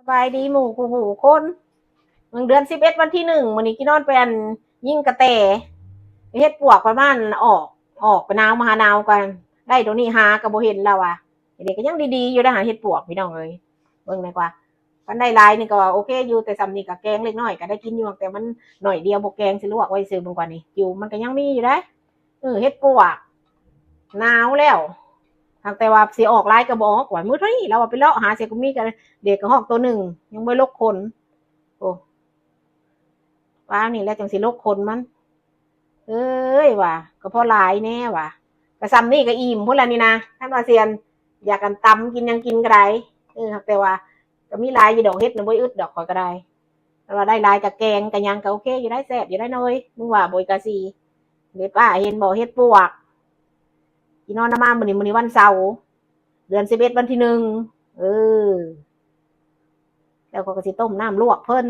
ສະບາຍດີໝູ່ຄູ່ຫູ່ຄົນ. ເບິ່ງເດືອນສິບເອັດ ວັນທີໜຶ່ງ ມື້ນີ້ກິນນອນໄປອັນຍິງກະແຕ ເຮັດປວກປະມານອອກ ອອກໄປນາວມາຫານາວກັນ ໄດ້ໂຕນີ້ຫາກໍບໍ່ເຫັນແລ້ວວ່າ. ເດ ກໍຍັງດີໆຢູ່ເດ້ ຫາເຮັດປວກພີ່ນ້ອງເອີຍ. ເບິ່ງແດ່ກວ່າ ຄັນໄດ້ຫຼາຍນີ້ກໍໂອເຄຢູ່ ແຕ່ສ່ຳນີ້ກໍແກງເລັກນ້ອຍກໍໄດ້ກິນຢູ່ ແຕ່ມັນໜ້ອຍດຽວ ບໍ່ແກງ ຊິລວກໄວ້ຊື່ເບິ່ງກ່ອນນີ້ ຢູ່ມັນກໍຍັງມີຢູ່ເດ້. ເອີ ເຮັດປວກ ໜາວແລ້ວ ຫາກແຕ່ວ່າຊິອອກຫຼາຍກໍບໍ່ອອກວ່າ. ມື້ເທົ່ານີ້ລາວວ່າໄປເລາະຫາໃສກໍມີ ກໍເດກກະຮອກໂຕໜຶ່ງ ຍັງບໍ່ໄດ້ຫຼົກຂົນ. ໂອ້ ປານນີ້ແຫຼະຈັ່ງຊິຫຼົກຂົນມັນ ເອີຍວ່າ ກໍພໍຫຼາຍແດ່ວ່າ ກໍສ່ຳນີ້ກໍອີ່ມພຸ້ນລະນີ້ນະ. ຄັນວ່າຊິອັນ ຢາກອັນຕຳກິນຫຍັງກິນກໍໄດ້ ເອີ ຫາກແຕ່ວ່າ ກໍມີຫຼາຍຢູ່ດອກ ເຮັດນະບໍ່ອຶດດອກ ຂ້ອຍກໍໄດ້. ແຕ່ວ່າໄດ້ຫຼາຍກະແກງກະຫຍັງກະໂອເຄຢູ່ໄດ໋ ແຊບຢູ່ໄດ໋ນ້ອຍ ມຶງວ່າບໍ່ກະຊິ. ເດ ປ້າເຫັນບໍ່ ເຮັດປວກ ກິນນອນນຳມາມື້ນີ້ ມື້ນີ້ວັນເສົາ ເດືອນສິບເອັດ ວັນທີໜຶ່ງ ເອີ ແລ້ວຂ້ອຍກໍຊິຕົ້ມນ້ຳລວກເພິ່ນ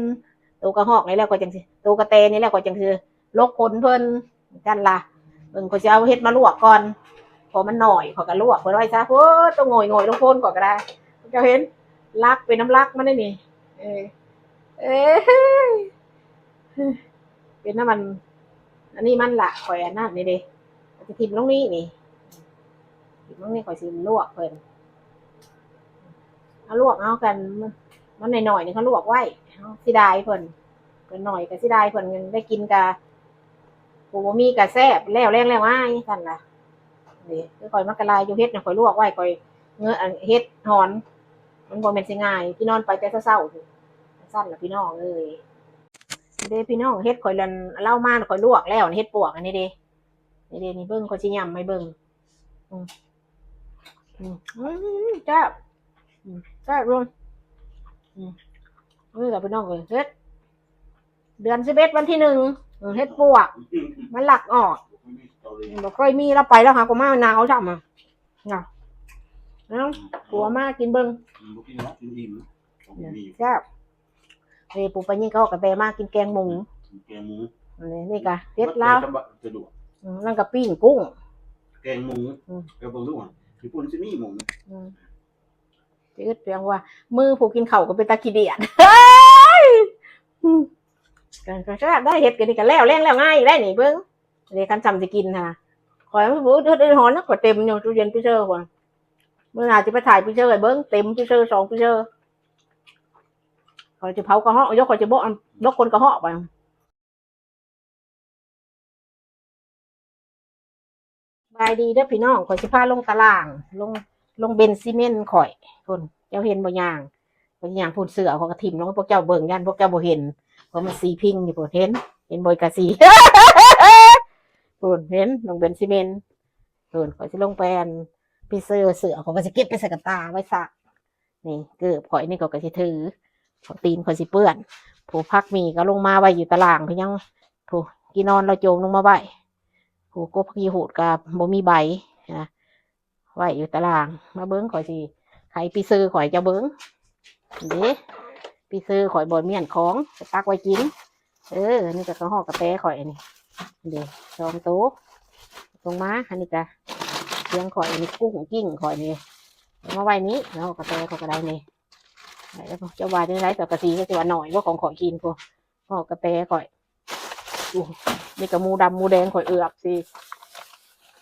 ໂຕກະຮອກນີ້ແລ້ວຂ້ອຍຈັ່ງຊິ ໂຕກະແຕນີ້ແລ້ວຂ້ອຍຈັ່ງຊິຫຼົກຂົນເພິ່ນ ຈັ່ງຊັ້ນລະ. ເບິ່ງ ຂ້ອຍຊິເອົາເຫັດມາລວກກ່ອນ ເພາະມັນໜ້ອຍ ຂ້ອຍກໍລວກເພິ່ນໄວ້ຊະ. ໂອ້ ໂຕງ່ອຍໆ ລົງໂພນຂ້ອຍກໍໄດ້ ເຈົ້າເຫັນ ຫຼັກເປັນນຳຫຼັກມັນໄດ໋ນີ້ ເອີ ເອີ ເປັນນຳອັນ ອັນນີ້ມັນລະ ຂ້ອຍອັນນັ້ນນີ້ເດ້ ຂ້ອຍຊິຖິ້ມລົງນີ້ນີ້ ຖິ້ມລົງນີ້ ຂ້ອຍຊິລວກເພິ່ນ. ເຮົາລວກເຮົາກັນ ມັນໜ້ອຍໆ ນີ້ເຮົາລວກໄວ້ ເຮົາເສຍດາຍເພິ່ນ ເພິ່ນໜ້ອຍກໍເສຍດາຍເພິ່ນ ໄດ້ກິນກະ ຜູ້ບໍ່ມີກະແຊບ ແລ້ວແລງແລ້ວງ່າຍ ຊັ້ນລະ. ນີ້ຄືຂ້ອຍມັນກະຫຼາຍຢູ່ ເຫັດນະຂ້ອຍລວກໄວ້ ຂ້ອຍເງີ ອັນ ເຫັດຫອນ ມັນບໍ່ແມ່ນຊິງ່າຍ ກິນນອນໄປແຕ່ເຊົ້າໆ ພຸ້ນ ຊັ້ນລະພີ່ນ້ອງເອີຍ. ເດ້ພີ່ນ້ອງ ເຫັດຂ້ອຍນັ້ນ ລາວມາຂ້ອຍລວກແລ້ວ ເຫັດປວກອັນນີ້ເດ້ ນີ້ເດ້ ນີ້ເບິ່ງ ຂ້ອຍຊິຫຍ້ຳໃຫ້ເບິ່ງ ອືມ ອືມ ອືມ ແຊບ ອືມ ແຊບເລີຍ ອືມ ນີ້ລະພີ່ນ້ອງເອີຍ ເຫັດ ເດືອນສິບເອັດ ວັນທີໜຶ່ງ ເອີ ເຫັດປວກ ມັນລັກອອກ ບໍ່ເຄີຍມີ ລາວໄປລາວຫາກໍມາໜາວຊ້ຳ ນະ ເອົາ ອືມ ຜົວມາກິນເບິ່ງ ອືມ ບໍ່ກິນແລ້ວ ກິນອີ່ມ ຂອງມີຢູ່ ແຊບ. ນີ້ປູປາຍິງເຂົາກໍແຕ່ມາກິນແກງໝູ ກິນແກງໝູ ນີ້ ນີ້ກະເຫັດລາວ ສະດວກ ອືມ ນັ້ນກະປີ້ງກຸ້ງ ແກງໝູ ອືມ ເອົາເບິ່ງດູ ຢູ່ພຸ້ນຊິມີໝູ ອືມ ຊິອຶດພຽງວ່າ ມືຜູ້ກິນເຂົ້າກໍເປັນຕາຂີ້ດຽດ ອືມ ກໍ ກໍແຊບໄດ໋ ເຫັດກະນີ້ກະແລ້ວແລງແລ້ວງ່າຍໄດ໋ນີ້ ເບິ່ງ ນີ້ຄັນຊ່ຳຊິກິນຫັ້ນນະ ຂ້ອຍບໍ່ອຶດ ອຶດຫອນນະ ຂ້ອຍເຕັມຢູ່ຕູ້ເຢັນຟີເຊີພຸ້ນ ມື້ໜ້າຊິໄປຖ່າຍຟີເຊີໃຫ້ເບິ່ງ ເຕັມຟີເຊີ ສອງຟີເຊີ ຂ້ອຍຊິເຜົາກະເຫາະ ຢອກ ຂ້ອຍຊິບໍ່ ຍົກຄົນກະເຫາະໄປ. ສະບາຍດີເດີພີ່ນ້ອງ ຂ້ອຍຊິພາລົງຕະລ່າງ ລົງ ລົງເບັນຊີເມັນຂ້ອຍ ພຸ້ນ ເຈົ້າເຫັນບໍ່ຍ່າງ ຂ້ອຍຍ່າງພຸ້ນ ເສື້ອຂ້ອຍກໍຖິ້ມລົງໃຫ້ພວກເຈົ້າເບິ່ງ ຢ້ານພວກເຈົ້າບໍ່ເຫັນ ເພາະມັນສີພິງຢູ່ພຸ້ນ ເຫັນ ເຫັນບໍ່ກະສີ ພຸ້ນ ເຫັນ ລົງເບັນຊີເມັນ ພຸ້ນ ຂ້ອຍຊິລົງໄປອັນ ພີເຊີ ເສື້ອຂ້ອຍກໍຊິເກັບໄປໃສ່ກະຕ່າໄວ້ຊະ. ນີ້ເກີບຂ້ອຍນີ້ ຂ້ອຍກໍຊິຖື ເພາະຕີນຂ້ອຍຊິເປື້ອນ ຜູ້ຜັກໝີ່ກໍລົງມາໄວ້ຢູ່ຕາລ່າງ ເພິ່ນຍັງ ຜູ້ກີນອນລາວໂຈມລົງມາໄວ້ ຜູ້ກົບຜັກຂີ້ຫູດກໍບໍ່ມີໃບນະ ໄວ້ຢູ່ຕາລ່າງ. ມາເບິ່ງ ຂ້ອຍຊິໄຂປີເຊີຂ້ອຍໃຫ້ເຈົ້າເບິ່ງ ເດ້ ປີເຊີຂ້ອຍບໍ່ມ້ຽນຂອງ ໄປຕັກໄວ້ກິນ. ເອີ ນີ້ກໍກະຮອກກະແຕຂ້ອຍນີ້ ເດ້ ສອງໂຕ ລົງມາ. ອັນນີ້ກະຄຽງຂ້ອຍ ອັນນີ້ກຸ້ງກິ້ງຂ້ອຍນີ້ ເອົາມາໄວ້ນີ້. ກະຮອກກະແຕຂ້ອຍກໍໄດ້ນີ້ ໄດ້ແລ້ວ ເຈົ້າວ່າຈັ່ງໃດ ເຈົ້າກະຊິ ເຈົ້າຊິວ່າໜ້ອຍບໍ່ຂອງຂ້ອຍກິນພຸ້ນ ຮອກກະແຕຂ້ອຍ. ນີ້ກະໝູດຳໝູແດງ ຂ້ອຍເອືອບຊິ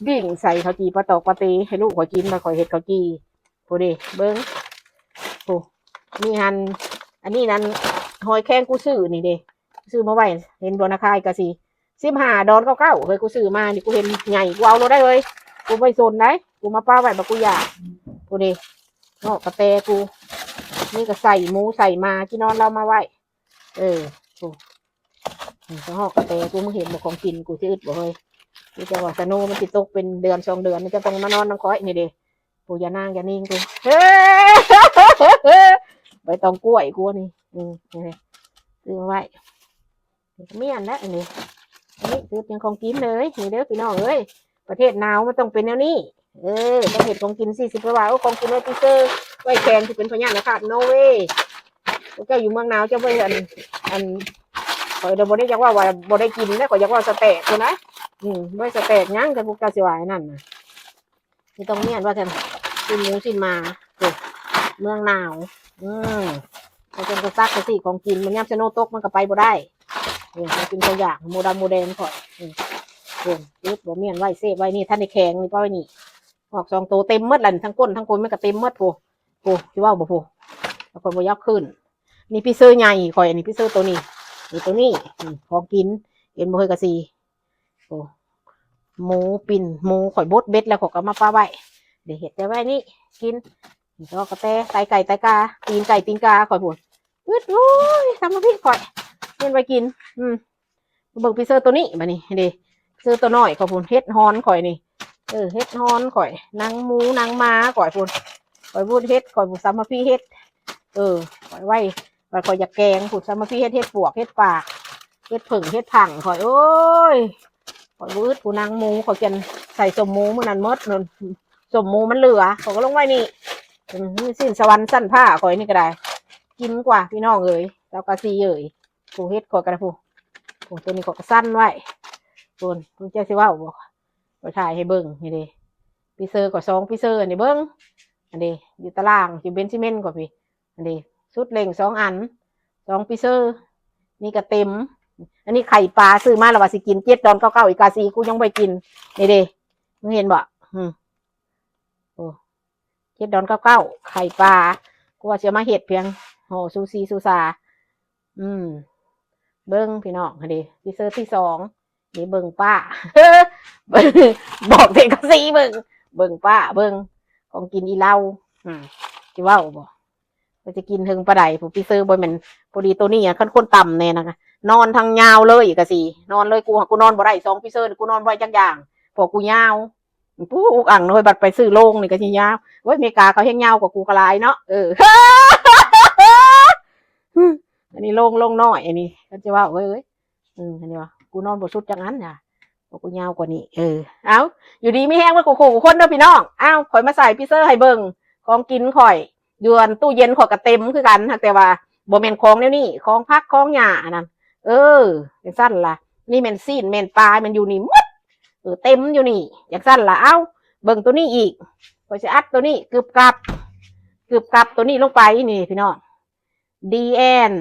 ບິ້ງໃສ່ເຂົ້າຈີ່ປາຕອກປາເຕ ໃຫ້ລູກຂ້ອຍກິນ ແລ້ວຂ້ອຍເຮັດເຂົ້າຈີ່. ຜູ້ເດ້ ເບິ່ງ ຜູ້ ນີ້ຫັ້ນ ອັນນີ້ນັ້ນ ຫອຍແຄງກູຊື້ນີ້ເດ້ ຊື້ມາໄວ້ ເຫັນບໍ່ນະ ຂາຍກະຊິ ສິບຫ້າດອນເກົ້າເກົ້າ ເຮີຍ ກູຊື້ມານີ້ ກູເຫັນໃຫຍ່ ກູເອົາໂລດໄດ໋ເຮີຍ ກູບໍ່ສົນໄດ໋ ກູມາປະໄວ້ ບາດກູຢາກ. ຜູ້ເດ້ ຮອກກະແຕກູ ນີ້ກະໃສ່ໝູໃສ່ໝາ ກິນນອນລາວມາໄວ້. ເອີ ຜູ້ ນີ້ກະຮອກກະແຕກູ ມຶງເຫັນບໍ່ ຂອງກິນກູຊິອຶດບໍ່ເຮີຍ? ມີແຕ່ວ່າສະໂນມັນຊິຕົກເປັນເດືອນສອງເດືອນ ມັນຈະຕ້ອງມານອນນຳຂ້ອຍນີ້ເດ້. ປູ ຢ່ານາງ ຢ່ານິງ ປູ ເຮີ ໃບຕອງກ້ວຍກູນີ້ ອື ຊື້ມາໄວ້ ມີອັນໃດອັນນີ້ ອັນນີ້ຄືເປັນຂອງກິນເລີຍ. ນີ້ເດີພີ່ນ້ອງເອີຍ ປະເທດໜາວມັນຕ້ອງເປັນແນວນີ້. ເອີ ຕ້ອງເຮັດຂອງກິນຊິ ຊິໄປວ່າ ໂອ້ ຂອງກິນໄວ້ຟຣີເຊີ ໄວ້ແຂງ ຊິເປັນພະຍາດອາກາດນໍເວ. ພວກເຈົ້າຢູ່ເມືອງໜາວ ເຈົ້າບໍ່ ອັນ ອັນ ຂ້ອຍບໍ່ໄດ້ຢາກເວົ້າວ່າບໍ່ໄດ້ກິນນະ ຂ້ອຍຢາກເວົ້າສະແຕກພຸ້ນນະ. ອື ບໍ່ໄດ້ສະແຕກຫຍັງ ແຕ່ພວກເຈົ້າຊິວ່າອັນນັ້ນນະ. ຊິຕ້ອງມີອັນວ່າຊັ້ນ ຊີ້ນໝູຊີ້ນໝາ ເອີ ເມືອງໜາວ ອື ອື ເຮົາຈັ່ງໄປຊັກຈັ່ງຊີ້ ຂອງກິນ ມັນຍາມສະໂນຕົກມັນກໍໄປບໍ່ໄດ້. ເອີ ຂອງກິນຂອງຢາກ ໝູດຳໝູແດງຂ້ອຍ ເອີ ເບິ່ງ ເກັບບໍ່ມ້ຽນໄວ້ ເຊບໄວ້ ນີ້ ທັນໄດ້ແຂງນີ້ ເພາະວ່ານີ້ ອອກສອງໂຕເຕັມໝົດລະ ທັງກົ້ນທັງຄົນມັນກໍເຕັມໝົດພຸ້ນ ພຸ້ນ ຊິເວົ້າບໍ່ພຸ້ນ ແລ້ວຂ້ອຍບໍ່ຢາກຂຶ້ນ. ນີ້ປີເຊີໃຫຍ່ຂ້ອຍ ອັນນີ້ປີເຊີໂຕນີ້ ນີ້ໂຕນີ້ ນີ້ຂອງກິນ ເຫັນບໍ່ເຮີ້ຍ ກະຊິ ໂອ້ ໝູປີ້ນ ໝູຂ້ອຍບົດເບັດແລ້ວ ຂ້ອຍກໍເອົາມາປະໄວ້ ໄດ້ເຮັດແຕ່ໄວ້ນີ້ກິນ ນີ້ກໍກະແຕ ໄຕໄກ່ໄຕກາ ຕີນໄກ່ຕີນກາຂ້ອຍພຸ້ນ ອຶດ ໂອ້ຍ ສະມາທິຂ້ອຍ ເຮັດໄວ້ກິນ ອືມ ເບິ່ງປີເຊີໂຕນີ້ບາດນີ້ເດ້ ເຊີໂຕນ້ອຍຂ້ອຍພຸ້ນ ເຫັດຮອນຂ້ອຍນີ້ ເອີ ເຫັດຮອນຂ້ອຍ ໜັງໝູໜັງໝາຂ້ອຍພຸ້ນ ຂ້ອຍບຸດເຫັດ ຂ້ອຍບຸດສາມາພີເຫັດ ເອີ ຂ້ອຍໄວ້ ບັດຂ້ອຍຢາກແກງພຸ້ນ ສາມາພີເຫັດ ເຫັດປວກ ເຫັດປາກ ເຫັດເຜິ້ງ ເຫັດຜັງຂ້ອຍ ໂອ້ຍ ຂ້ອຍບໍ່ອຶດ ຜູ້ໜັງໝູ ຂ້ອຍກິນໃສ່ສົ້ມໝູມື້ນັ້ນໝົດນັ້ນ ສົ້ມໝູມັນເຫຼືອ ຂ້ອຍກໍລົງໄວ້ນີ້ ອືມ ຊີ້ນສະຫວັນຊັ້ນຟ້າຂ້ອຍນີ້ກໍໄດ້ ກິນກວ່າ ພີ່ນ້ອງເອີຍ ສາວກາຊີເອີຍ ຜູ້ເຮັດຂ້ອຍກໍໄດ້ ຜູ້ ຜູ້ ໂຕນີ້ຂ້ອຍກໍສັ່ນໄວ້ ພຸ້ນ ເພິ່ນເຈົ້າຊິເວົ້າບໍ່ ຂ້ອຍຖ່າຍໃຫ້ເບິ່ງ ນີ້ເດ້ ປີເຊີກໍສອງປີເຊີ ອັນນີ້ເບິ່ງ ອັນນີ້ຢູ່ຕາລ່າງ ຢູ່ເບັນຊີເມັນກໍພີ້ ອັນນີ້ສຸດເລັ່ງສອງອັນ ສອງປີເຊີ ນີ້ກໍເຕັມ ອັນນີ້ໄຂ່ປາ ຊື້ມາແລ້ວວ່າຊິກິນ ເຈັດດອນເກົ້າເກົ້າ ອີກາຊີ ກູຍັງບໍ່ໄດ້ກິນ ນີ້ເດ້ ມຶງເຫັນບໍ່ ອືມ ໂອ້ ເຈັດດອນເກົ້າເກົ້າ ໄຂ່ປາ ກູວ່າຊິເອົາມາເຮັດພຽງຫໍ່ຊູຊີຊູຊາ ອືມ ເບິ່ງພີ່ນ້ອງ ຫັ້ນເດ້ ທີເຊີດທີສອງ ນີ້ເບິ່ງປ້າ ບອກເດັກກະຊີເບິ່ງ ເບິ່ງປ້າ ເບິ່ງຂອງກິນອີ່ເລົາ ອືມ ຊິເວົ້າບໍ່ ວ່າຊິກິນເຖິງປານໃດ ຜູ້ປີເຊີບໍ່ແມ່ນ ພໍດີໂຕນີ້ ຄັນຄົນຕ່ຳແນ່ນະ ນອນທັງຍາວເລີຍກະຊິ ນອນເລີຍ ກູຫາ ກູນອນບໍ່ໄດ້ ສອງປີເຊີນີ້ ກູນອນບໍ່ໄດ້ຈັກຢ່າງ ເພາະກູຍາວ ປູ ອຸກອັ່ງເນາະ ບັດໄປຊື້ໂລງນີ້ກໍຊິຍາວ ໂອ້ຍ ເມກາເຂົາແຮງຍາວກວ່າກູກະຫຼາຍເນາະ ເອີ ອັນນີ້ໂລງ ໂລງນ້ອຍ ອັນນີ້ ຄັນຊິເວົ້າ ເອີຍ ເອີຍ ເອີ ອັນນີ້ວ່າ ກູນອນບໍ່ສຸດຈັກອັນນະ ບໍ່ ກູຍາວກວ່ານີ້ ເອີ ເອົ້າ ຢູ່ດີມີແຮງເບິດຄູ່ໆຄົນເດີພີ່ນ້ອງ ເອົ້າ ຂ້ອຍມາໃສ່ປີເຊີໃຫ້ເບິ່ງ ຂອງກິນຂ້ອຍ ຢູ່ອັນຕູ້ເຢັນຂ້ອຍກໍເຕັມຄືກັນ ຫາກແຕ່ວ່າບໍ່ແມ່ນຂອງແນວນີ້ ຂອງຜັກຂອງຫຍ້າອັນນັ້ນ ເອີ ຈັ່ງຊັ້ນລະ ນີ້ແມ່ນຊີ້ນແມ່ນປາ ແມ່ນຢູ່ນີ້ໝົດ ເອີ ເຕັມຢູ່ນີ້ ຈັ່ງຊັ້ນລະ ເອົ້າ ເບິ່ງໂຕນີ້ອີກ ຂ້ອຍຊິອັດໂຕນີ້ ກຶບກັບ ກຶບກັບໂຕນີ້ລົງໄປ ນີ້ພີ່ນ້ອງ ດີແອນ